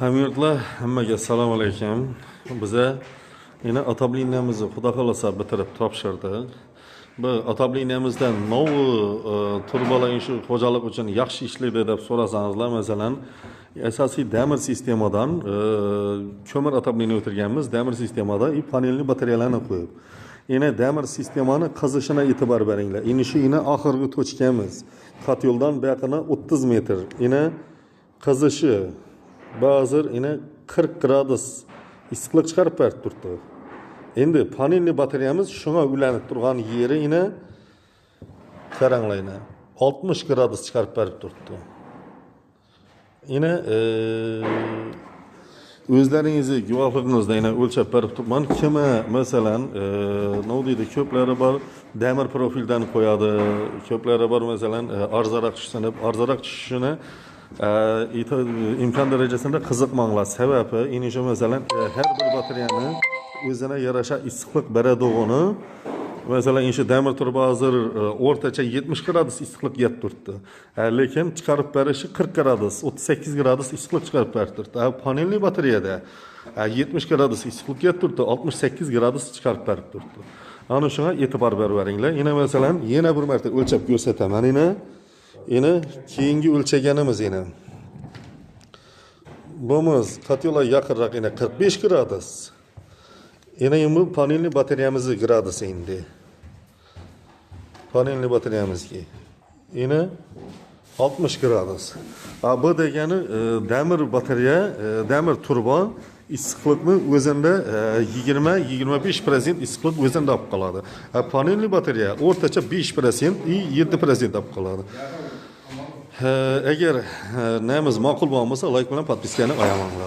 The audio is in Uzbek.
Hamyurtlar, hammaga assalomu alaykum. Biza yana отопления mizni, xudo xohlasa, bitirib topshirdik. Bu отопления mizdan новый turbalar shu xo'jalik uchun yaxshi ishlaydi deb so'rasangizlar, masalan, asosiy damir sistemadan ko'mir отопление o'tirganmiz, damir sistemada и panelli batareyalarni qo'yib. Yana damir sistemani qizishina e'tibor beringlar. Endi shu yana oxirgi точка miz. Котёл dan buyog'ini 30 metr. Yana qizishi hozir yana 40 gradus issiqlik chiqarib berib turibdi. Endi panelli batareyamiz shunga ulanib turgan yeri yana qaranglar, yana 60 gradus chiqarib berib turibdi. Yana o'zlaringizni guvohligingizda yana o'lchab berib turibman. Kimi, masalan, nima deydi, ko'plari bor, damir profildan qo'yadi, ko'plari bor, masalan, arzonroq tushsin deb, arzonroq tushishini imkon darajasida qiziqmanglar. Sababi endi shu, masalan, har bir batareyani o'zine yarasha issiqlik beradig'ini, masalan, shu damir turba hozir o'rtacha 70 gradus issiqlik yetib turibdi. Lekin chiqarib berishi 40 gradus, 38 gradus issiqlik chiqarib berib turibdi. Panelli batareyada 70 gradus issiqlik yetib turibdi, 68 gradus chiqarib berib turibdi. Ana shunga e'tibor berib beringlar. Yana, masalan, yana bir marta o'lchab ko'rsataman. Yana keyingi o'lchaganimiz yana. Bumiz котёл ga yaqinroq yana 45 gradus. Yana bu panelli batareyamizni gradusi endi. Panelli batareyamizga. Yana 60 gradus. Ha, bu degani damir batareya, damir turba issiqlikni o'zida 20-25% issiqlik o'zida olib qoladi. Ha, panelli batareya o'rtacha 5% и 7% olib qoladi. Agar namiz ma'qul bo'lmasa, layk bilan подписка ni ayamanglar.